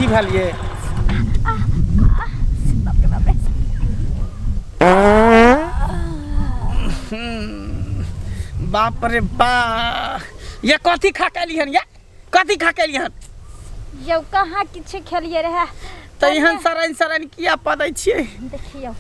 कथी भेल ये? बाप रे बाप रे। बाप रे बा, ये कथी खा के एलिहन? ये कथी खा के एलिहन? यौ कहाँ किछु खेलिए रहे। तऽ एहन सरन सरन किया पदै छियै? देखियौ,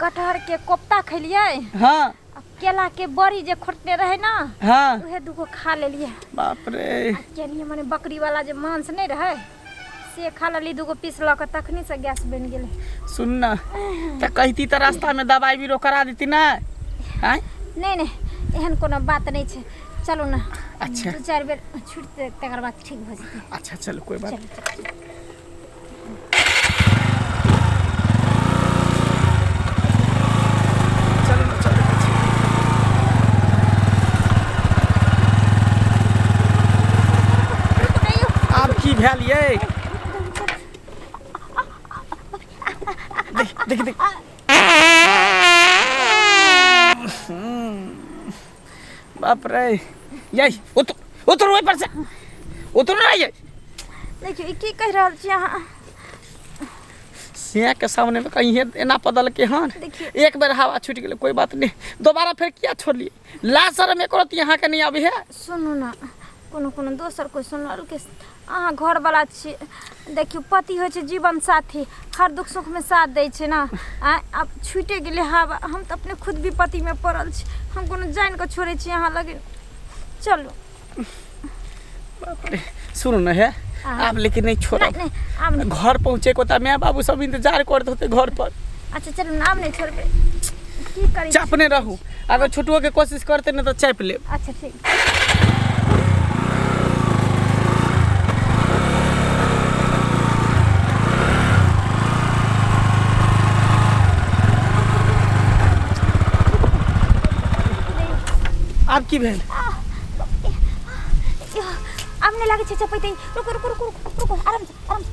कटहर के कोफ्ता खेलिए। हाँ। आ केला के बड़ी जे खोटने रहे ना, हाँ। उहे दूगो खा लेलिए। बाप रे। केलिए मने बकरी वाला जे मांस नहीं रहे से खा लेली, दूगो पीस लऽ कऽ, तखनी से गैस बनि गेलै। सुन ना, तऽ कहती तऽ रास्ता में दवाई बीरो करा देती ना। आँय? नहीं नहीं, एहन कोनो बात नहीं छै, चलू ना। अच्छा। दू चारि बेर छुटतै तकर बाद ठीक भऽ जेतै। अच्छा चलू, कोई बात। चलू चलू। चलू ना, चलू। आब की भेल ये? देख देख देख, बाप रे। ये उतर उतर, ओहि पर से उतर ना ये। देखियौ, ई की कहि रहल छी अहाँ? सिया के सामने में कहीं एना पदल के हन। देखियौ। एक बेर हवा छूट गेलै, कोई बात नहीं, दोबारा फिर किया छोड़लिए? ला शर्म एको रत्ती अहाँके नहीं आबै है। सुनू ना, कोनो कोनो दोसर कोइ सुनलकै? अहाँ घरवला छी। देखियौ, पति होइ छै जीवन साथी, हर दुख सुखमे साथ दै छै ने। आँय, आब छुटि गेलै हवा, हम तऽ अपने खुद विपत्तिमे पड़ल छी। हम कोनो जानि कऽ छोड़ै छी अहाँ लग? चलू। बाप रे, सुनू ने हे। हाँ। आब लेकिन नहीं छोड़ब। नहीं नहीं, आब नहि। घर पहुँचे को तऽ माय बाबू सब इंतजार करत होते घर पर। अच्छा चलू ने, आब नहि छोड़बै। की करै छी? चापने रहू, अगर छुटबो के कोशिश करते ने तऽ चापि लेब। अच्छा ठीक। आब की भेल? आब नहि लागै छै चपैते। रुकू रुकू रुकू रुकू रुकू, आराम से आराम से।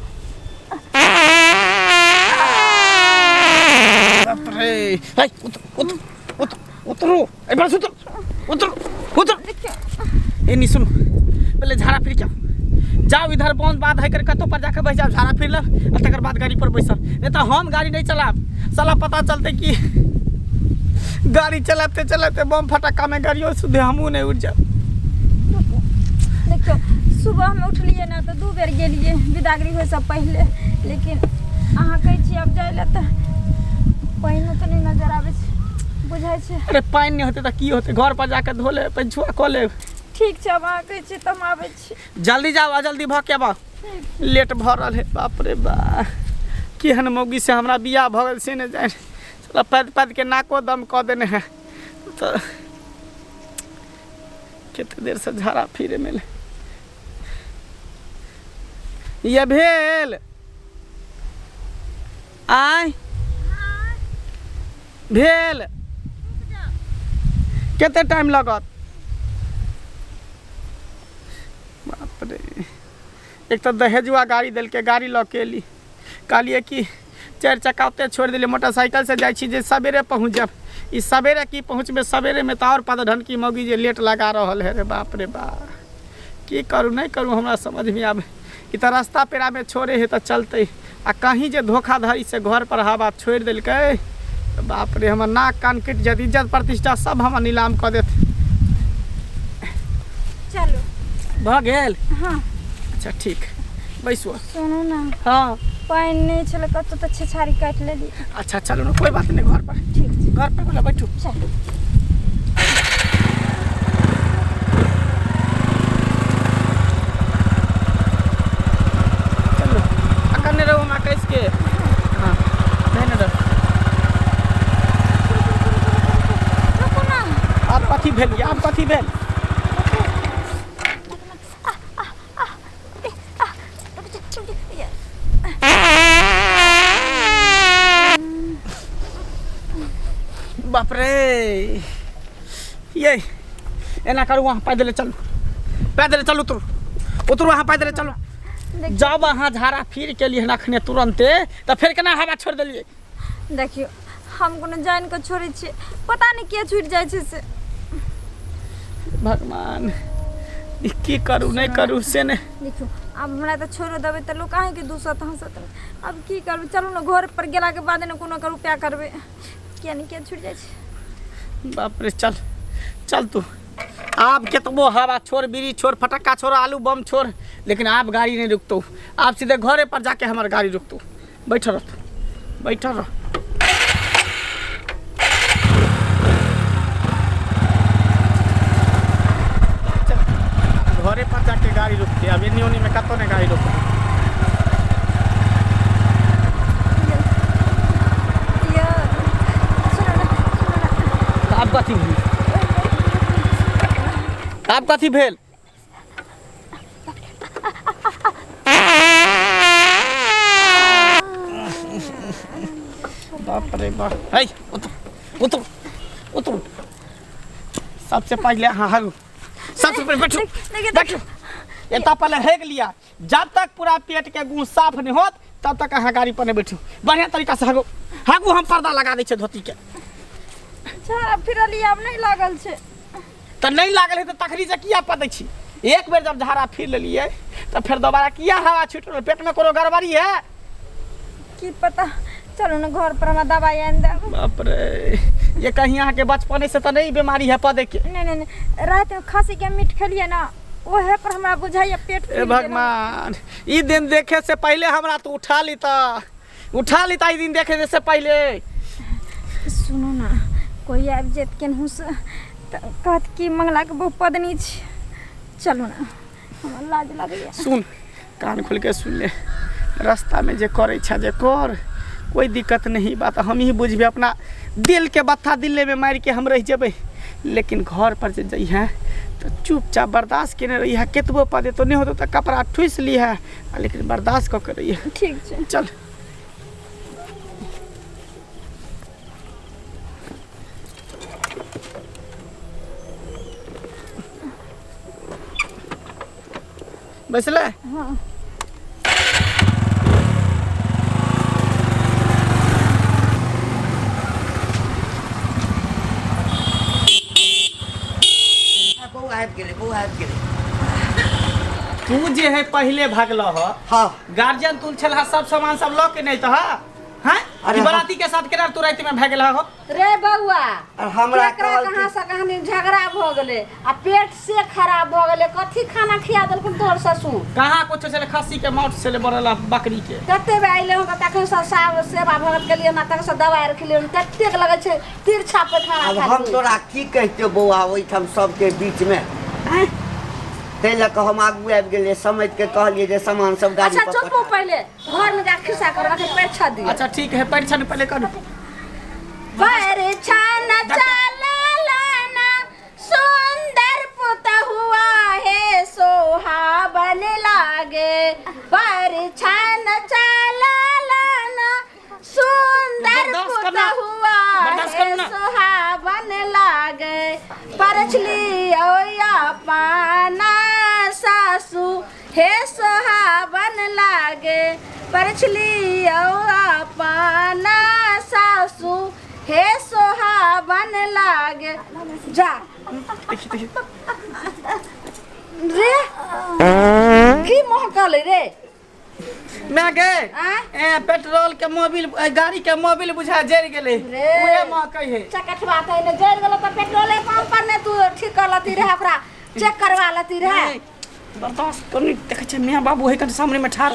बाप रे, है उतर उतर उतर उतरू, एहि पर से उतरू उतरू उतरू। देखियौ। ए नहीं, सुनो, पहले झाड़ा फिर क्या जाओ, इधर बंद बात है कर कतौ पर जाके बैस जाओ, झाड़ा फिर लब आ तकर बाद गाड़ी पर बैसब, नहीं तो हम गाड़ी नहीं चलाब। साला पता चलते कि गाड़ी चलाते चलाते बम फटाका में गाड़ियों सुधे हमहूँ नहीं उठ जाब। देखियौ, सुबहमे उठलियै ने तऽ दू बेर गेलियै बिदागरी होइसँ पहिले, लेकिन अहाँ कहै छियै आब जाइ लए तऽ पानिओ तऽ नहि नजर आबै छै, बुझाइ छै। अरे पानि नहि होतै तऽ की होतै? घर पर जाके धो लेब, पैछुआ कऽ लेब। ठीक छै, आब अहाँ कहै छियै तऽ हम आबै छी। जल्दी जाओ आ जल्दी भऽ के आबऽ, लेट भऽ रहल है। बाप रे बा, केहन मौगी से हमरा बियाह भऽ गेल से नहि जानि। साला पैद पैद के नाको दम कऽ देने है। तऽ कते देर से झाड़ा फिरे में ये भेल। आय भेल? कते टाइम लगत? बाप रे, एक तऽ दहेजुआ गाड़ी देलकै, गाड़ी लऽ के एली, कहलियै कि चारि चक्का ओते छोड़ि देलियै, मोटरसाइकिल से जाइ छी जे सवेरे पहुँच जायब। ई सवेरे की पहुँचबै? सवेरेमे तऽ आओर पदढनकी मौगी जे लेट लगा रहल है। रे बाप रे बा, की करू नहि करू हमरा समझमे आबै। ई तऽ रास्ता पेड़ामे छोड़े है तऽ चलतै, आ कहीं जे धोखाधड़ी से घर पर हवा छोड़ि देलकै तऽ बाप रे, हमर नाक कान कटि जायत, इज्जत प्रतिष्ठा सब हमर नीलाम कऽ देत। चलू। भऽ गेल? हाँ। अच्छा ठीक, बैसू। सुनू ने। हाँ। पानि नहि छलै कतौ तऽ छेछारी काटि लेली। अच्छा चलू ने, कोई बात नहीं, घर पर। ठीक छै। घर पर बोला, बैठू। चलू। चलू, अकने रहू, हमरा कैस के। हाँ, नहीं नहीं रह। रुकू ना। आब कथी भेल? आब कथी भेल? रुक जा, रुक जा। बाप रे, ये एना करू, अहाँ पैदले चलू, पैदले चलू, उतरू उतरू, अहाँ पैदले चलू। देखियौ। जब अहाँ झाड़ा फिर के लिए अखने तुरंते, तऽ फेर केना हवा छोड़ि देलियै? देखियौ, हम कोनो जानि कऽ छोड़ै छियै? पता नहि किया छुटि जाइ छै से। भगवान, ई की करू नहि करू से नहि। देखियौ, आब हमरा तऽ छोड़ो देबै तऽ लोक अहीँके दूसत हँसत। आब की करबै, चलू ने घर पर गेलाके बाद ने कोनो के उपाय करबै। किया ने किया छुटि जाइ छै। बाप रे, चल चल तू। आब केतबो हवा छोड़, बीड़ी छोड़, फटक्का छोड़, आलू बम छोड़, लेकिन आब गाड़ी नहीं रुकतो। आब सीधे घरे पर जाके हमर गाड़ी रुकतो। बैठल रह, बैठल रह। चल, घरे पर जाके गाड़ी रुकते। अब एन्नी ओन्नी में कतौ नहीं गाड़ी रुकते। यौ सुनू ने, सुनू ने। आब कथी भेल? आब कथी भेल? बाप रे बाप। है, उतर उतर उतर। सबसे पहले हाँ हगू, सबसे पहले बैठो। देखिए। बैठो। एतऽ पहले हेग लिया। जब तक पूरा पेट के गुण साफ नहीं होत तब तक अहाँ गाड़ी पर नहीं बैठू। बढ़िया तरीका से हगू हगू, हम पर्दा लगा दै छियै धोती के। अच्छा, फिरलियै, आब नहि लागल छै। तऽ नहि लागल है तऽ तखनी से किया पदै छी? एक बेर जब झाड़ा फिर लेलियै तऽ फेर दोबारा किया हवा छूटि रहल? पेट में कोनो गड़बड़ी है? की पता। चलू ने घर पर, हमरा दवाइ आनि देब। बाप रे, ये कहीं अहाँके बचपने से तऽ नहीं बीमारी है पदे के? नहि नहि नहि, रातिमे खस्सीके मीट खेलियै ने, ओहे पर हमरा बुझाइए पेट ए फूलि गेल। भगवान, ई दिन देखे से पहले हमरा तो उठा ली त, उठा ली त ई दिन देखे से पहले। सुनू ने, कोइ आबि जायत केनहुसँ तऽ कहत कि मंगलाके बहु पदनी छै। चलू ने, हमरा लाज लगैए। सुन, कान खोल के सुन ले। रास्ता में जे करे छा जे कर, कोई दिक्कत नहीं। बात हम ही बुझबे, अपना दिल के बत्था दिले में मार के हम रह जेबै। लेकिन घर पर जे जइहे तो चुपचाप बर्दाश्त केने रही है। केतबो पदे तो नहीं होतो तो कपड़ा ठूस ली है, लेकिन बर्दाश्त कऽ के रही है। ठीक छै। चल। बैसले? हँ। बौआ आबि गेलै, बौआ आबि गेलै। तू जे है पहिले भागल ह। हाँ। गार्जियन तू छल, सब सामान सब लऽ के नहीं तो हा हैं? अरे ई बराती के साथ केना तू राति में भाग गेल हो? रे बौआ, और हमरा केकरा कहलकै- कहाँ से कहानी झगड़ा भऽ गेलै आ पेट से खराब भऽ गेलै। कथी खाना खिया देलखुन तोहर ससुर? कहाँ कुछ छले, खस्सी के मौत छले बनल आ बकरी के। कते बेर अयलै हम तखन से सेवा भगत केलियै ना, तखन से दवाइ आर खेलियै। ततेक लगै छै तिरछा पैखाना। आब हम खाली तोरा की कहितियौ बौआ, ओहिठाम सबके बीचमे आँय? ताहि लऽ कऽ हम आगू आबि गेलियै, समझि के कहलियै जे सामान सब गाड़ी अच्छा पर चुप हो। पठा। पहिले घर में जा खिस्सा कर, अखन परीक्षा दियौ। अच्छा ठीक है, परीक्षा पहले करू। परीक्षा न चलना, सुंदर पुतहुआ हे सोहावन लागे। परीक्षा न चलना, सुंदर बर्दाश्त करना। पुतहुआ बर्दाश्त हे करू ना। सोहावन लागे। परछली पाना सासू हे सोहावन लागे। परछली पाना सासू हे सोहावन लागे। जा। देखी देखी। रे, की महकल रे? मैं गे आँय? ए पेट्रोल के मोबिल ए, गाड़ी के मोबिल बुझा जरि गेलै। रे। उहे महकै है। चकठवा तऽ एने जरि गेलो तऽ पेट्रोले पंप पर ने तू ठीक कर लती रहे, ओकरा चेक करवा लती रहे। नहीं, बर्दाश्त करू। देखै छै मियाँ बाबू है कन सामने में ठाढ़।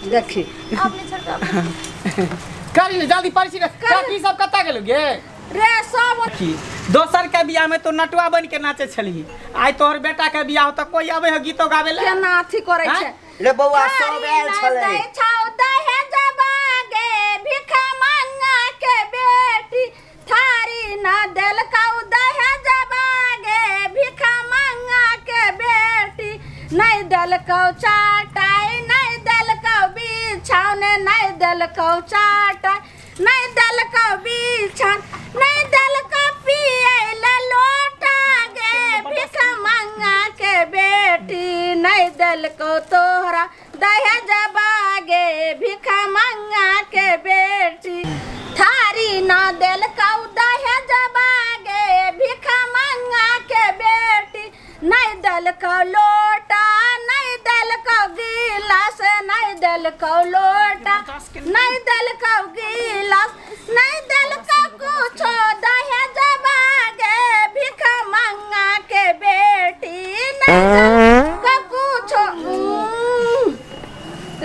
देखी। आब नहि छोड़बै, आब नहि। करी ने जल्दी पड़ी छी। काकी सब कतऽ गेलो गे? रे सब की दोसर के बियाह में तो नटुआ बन के नाचे छलही, आइ तोहर बेटा के बियाह हो तऽ कोई आबै है गीतो गावे ले? केना अथी करै छै। आँय? रे बौआ, सब आयल छलै। दै छौ दहेजबा गे भिख मंगा के बेटी, थारी न देलकौ दहेजबा गे भिख मंगा के बेटी। नहि देलकौ चाटाइ, नहि देलकौ बिछाउन, नहि देलकौ चाटाइ, नहि देलकौ बिछाउन, नहि देलकौ पियै ले लोटा गे भिख मंगा के बेटी। नहि देलकौ तोहरा दहेजबा गे भिख मंगा के बेटी। थारी न देलकौ दहेजबा गे भिख मंगा के बेटी। नहि देलकौ लोटा, नहि देलकौ देलकौ लोटा, नहीं देलकौ गिलास, नहीं देलकौ कुछो दहेजवा गे भीख मंगा के बेटी, नहीं देलकौ कुछो।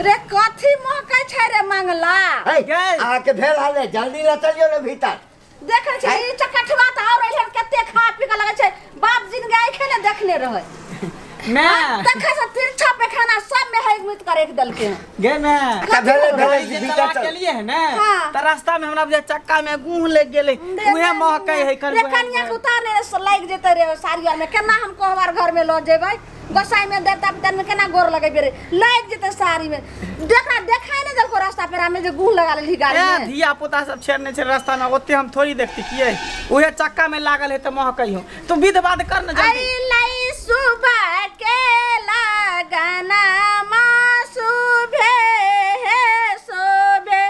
रे कथी महकै छै रे मंगला? है, अहाँके भेल हाले, जल्दी लऽ चलियौ ने भीतर। देखै छै ई चकठवा तऽ और एहन कते खा पी के लगै छै बाप जिनगी आँखे ने देखने रहै। मैं देखै छै तिरछा पैखाना सब में है मुइत के राखि देलकै हन। गे मैं अच्छा, भेलै, भेलै, गाड़ी जे भीतर चला चल। के लिए है ने हाँ। त रास्ता में हमरा बुझाय चक्का में गुह लग गेलै, उहे महकै है। रे कनिया के उतारने से लागि जेतै रे साड़ी आर में, केना हम कोहबर घर में लऽ जेबै? गोसाई में देवता पितर में केना गोर लगेबै रे? लागि जेतै साड़ी में। देखा देखाइ नहि देलको रास्ता पेरा में जे गुह लगा लेलही गाड़ी ए में। धिया पुता सब छेड़ने छै रास्ता में, ओते हम थोड़ी देखती किए, उहे चक्का में लागल है त महकै हो। तू विध बाध कर न जल्दी। अइलै सुबह के लगना माँ सुबह हे शोभे,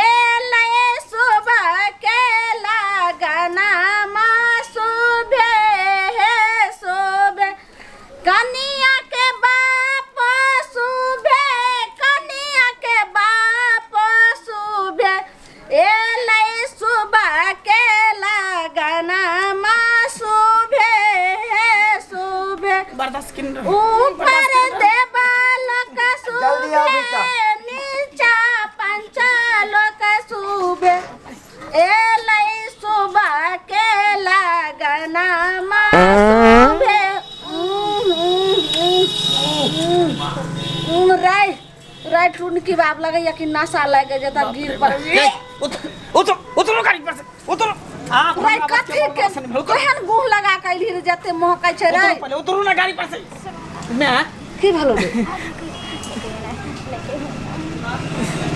एलै सुबह के लगना माँ सुबह हे शोभे, कनिया के बाप सुबह, कनिया के बाप सुबह, एलै सुबह के लगना माँ सुबह हे शोभे। बर्दाश्त किन ऊपर देवालक जल्दी आओ सुबे, बेटा। नीचा पंचालोक सुबे, एलै सुबह के लगना माँ सुबे। राय राय टुनकी बाप लगैया कि नशा लागि जेता गिर पर। उतर उतर उतरो गाड़ी पर से उतरो। आप राय हमरा कथी बच्चे के बर्दाश्त नहीं भेल। उतरो केहन गुह लगा के अइली रे जते महकै छै उतरो रे? पहिले उतरू ना गाड़ी पर से। मैं की भेलो रे?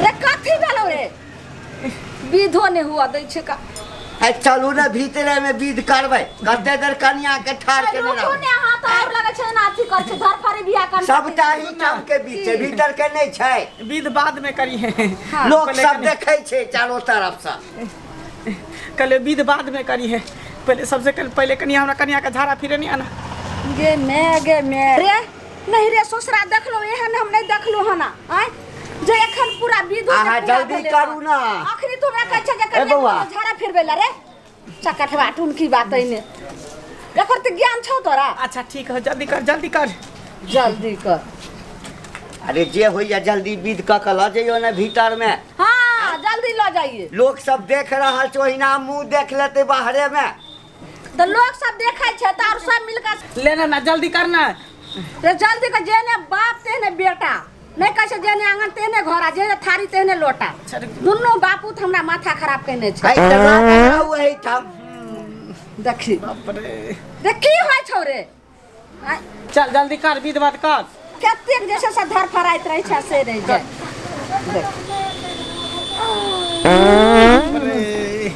रे कथी भेलो रे? विधो नहि हुआ दै छै का। है, चलू ने भीतरे में विध करबै, कते देर कनिया के ठाढ़ केने रुकू रहबै। ने अहाँ तऽ और लगै छै ना अथी करै छै धरफड़ी बियाह कर। सबटा ही ठाम के बीच छै, भीतर के नहि छै। विध बाद में करी है। हाँ। लोक पहिले सब कनि- देखै छै चारो तरफ से। कहले विध बाद में करी है, पहले सबसे कल पहले कनिया हमरा कनिया के झाड़ा फिरे नहीं आना। गे मैं गे मैं रे नहीं रे ससुरा देखलो एहन हम नहीं देखलो हना आय जे एखन पूरा विधो अहाँ जल्दी करू ना। अखनी तो हमरा कहै छै जे ए कनिया बौआ। के झाड़ा फिरबै ला रे चकठवा टुनकी बात ऐने एकर तऽ ज्ञान छौ तोरा। अच्छा ठीक है, जल्दी कर जल्दी कर जल्दी कर। अरे जे होइया जल्दी विध कऽ के लऽ जइयौ ने भीतर में। हाँ जल्दी लऽ जाइए। लोक सब देख रहल छै, ओहिना मुँह देख लेतै बाहरे में। तऽ लोक सब देखै छै तऽ और सब मिलकर लेना ना जल्दी करना। रे जल्दी कर, जेने बाप तेने बेटा, नहीं कहै छै जेने आंगन तेने घर आ जेने थारी तेने लोटा, दुनू बापू तऽ हमरा माथा खराब केने छै। है तऽ लागल रहू एहिठाम। देखी बाप रे रे की होइ छौ रे? आँय, चल जल्दी कर विध बात कर। कतेक जे छै से धरफड़ाइत रहै छै से रहि जाय। देख बाप रे।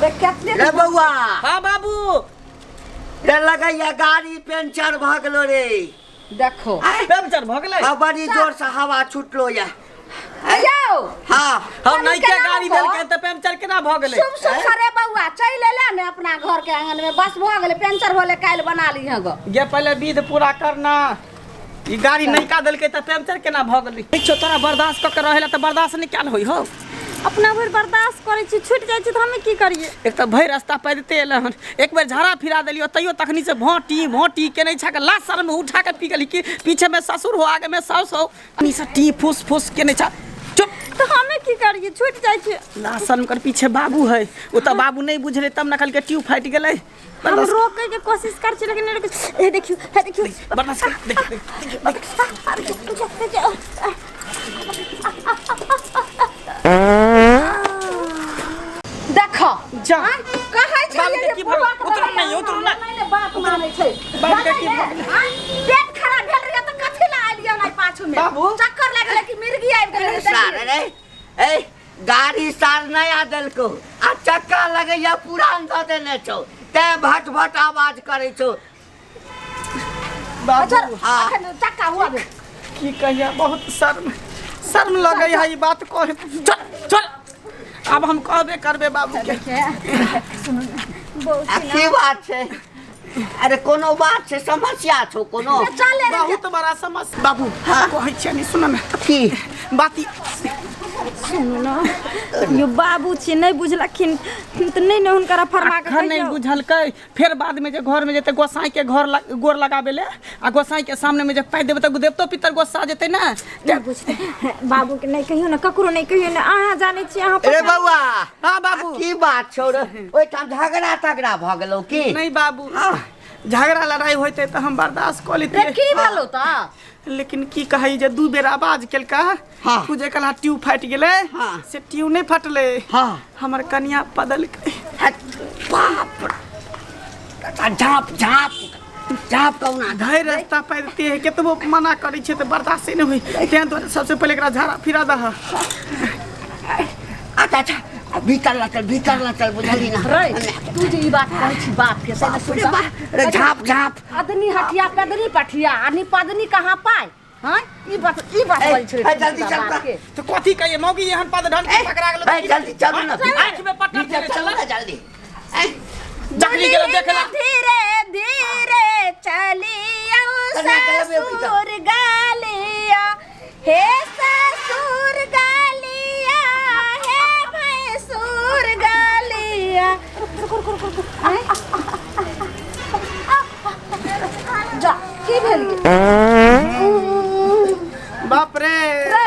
देख कतेक। रे बौआ। हाँ बाबू। रे लगैया गाड़ी पंचर भऽ गेलो रे। देखो पंचर भऽ गेलै? आ बड़ी जोर से हवा छुटलो या। यौ हाँ हम नहीं के केना गाड़ी भऽ? देलकै तऽ पंचर केना भऽ गेलै? शुभ शुभ सरे बौआ चलि एले ने अपना घर के आंगन में, बस भऽ गेलै पंचर होले काल्हि बना लीहे गो। गे पहले विध पूरा करना, ई गाड़ी नयका देलकै तऽ पंचर केना भऽ गेलै? ठीक छौ तोरा बर्दाश्त कऽ के रहै ला तऽ बर्दाश्त नहि कयल होइ हो। अपना भरि बर्दाश्त करै छी, छुटि जाइ छी तऽ हमे की करियै? एक तऽ भरि रास्ता पैदते एलै हन, एक बेर झाड़ा फिरा देलियो तैयो तखनी से भोंटी भोंटी केने छा के लाश सर में उठा के पी गेली कि पीछे में ससुर हो आगे में सास हो, अनी से टी फूस फूस केने छा। चुप। तऽ हमे की करियै? छुटि जाइ छी। लाश सर कर पीछे बाबू है, ओ तऽ बाबू नहीं बुझले तब न कहलकै ट्यूब फाटि गेलै। हम रोकै के कोशिश करै छी लेकिन नहि रोकै छी। हे देखियौ हे देखियौ बर्दाश्त कर, देख देख देख, देख। देखो जा। आँय, कहै छै बाबू के जे की बुढ़वा भऽ गेल? उतरू के नहि, उतरू नहि। नहि, नहि, बाप मानै छै। बाबू के की जानै भऽ गेलै? आँय, पेट खराब भेल रहै तऽ कथी लए एलियै नहि पाछू में? बाबू। चक्कर लागि गेलै कि मिर्गी आबि गेलै रे, सार देखियै। रे ए गाड़ी सार नया देलको आ चक्का लगैया पुरान दऽ देने छौ तैं भट भट आवाज करै छौ। बाबू। अच्छा, हाँ। अखन चक्का हुआ दे। की कहिया बहुत शर्म शर्म लगै है ई बात कहे। चल चल अब हम कहबे करबे बाबू के। आ की बात छै? अरे कोनो बात छै, समस्या छौ कोनो? चल रे। बहुत बड़ा समस्या बाबू। हाँ। कहै छियै नि सुन ने। की? बाती सुनू ने यो बाबू छियै नहि बुझलखिन तऽ नहि ने हुनकरा फरमा कऽ अखन नहि कहियौ। बुझलकै फेर बाद में जे घर में जेतै गोसाई के घर गोर लगाबे ले आ गोसाई के सामने में जे पाइ देबै तऽ देवतो पितर गोसा जेतै ने। नहि बुझतै बाबू के, नहि कहियौ ने ककरो, नहि कहियौ ने। अहाँ जानै छियै अहाँ। रे बौआ। हाँ बाबू। की बात छौ रे? ओहिठाम झगड़ा तगड़ा भऽ गेलौ की? नहीं बाबू, झगड़ा लड़ाई होते तऽ हम बर्दाश्त कऽ रे लेतियै। की भेलौ तऽ? लेकिन की कहै जे दू बेर आवाज केलका। हाँ। तू जे कहला ट्यूब फाटि गेलै। हाँ। से ट्यूब नहि फटलै। हाँ। हमर कनिया बदलकै। हट, बाप रे। झाँप झाँप झाँप कौना। धैर्य रास्ता पाबिते है, केतबो मना करै छै तऽ बर्दाश्ते नहि होइ। तें दुआरे सबसे पहिले एकरा झाड़ा फिरा दह। अच्छा अच्छा, भीतर ला चल, भीतर ला चल, बुझली ना? रे तू जे ई बात कहै छी बाप के से बाप रे बाप रे, झाँप झाँप। अदनी हटिया पेदनी पठिया आनी पदनी कहाँ पाय? हाँ, ई बात, ई बात ए, बोल छै। ए, जल्दी चल बाप के। तऽ कथी कहिए मौगी एहन पद ढन के पकड़ा गेलो। ए, जल्दी चलू ना। आँखि में पट्टा भीतर देने चलू चल ना जल्दी। ए, जखनी गेलो देखला। धीरे धीरे चलियो कन्या चलबे भीतर। ससुर गालिया हे, ससुर गालिया हे, भैंसुर गालिया। जा, की भेल गे? बाप रे। रे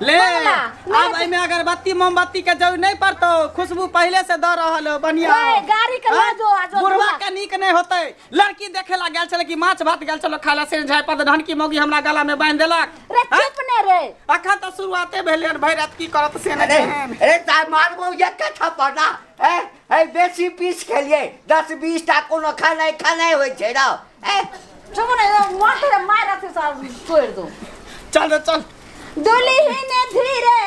ले। बंगला, आब एहिमे अगरबत्ती मोमबत्ती के जरूरत नहीं पड़तो, खुशबू पहले से दऽ रहल हो बढ़िया। रे, गाड़ी के लऽ जो आ जो। बुढ़वा धुआ। के नीक नहीं होते। लड़की देखे ला गेल छले कि माछ भात गेल छलो खाला से झाइ पद ढनकी मौगी हमरा गला में बांधि देलक। रे चुप ने रे। अखन तऽ शुरुआते भेलै हन, भरि रात की करत से नहि अरे जान। अरे तार मारबो एक थप्पड़ ना। ए ए, बेसी पीस खेलिए 10 20 टा, कोनो खानाइ खानाइ होइ छै ना। ए चुप ने, मार मार अथी सब तोड़ि दो। चल रे चल। दुल्हन धीरे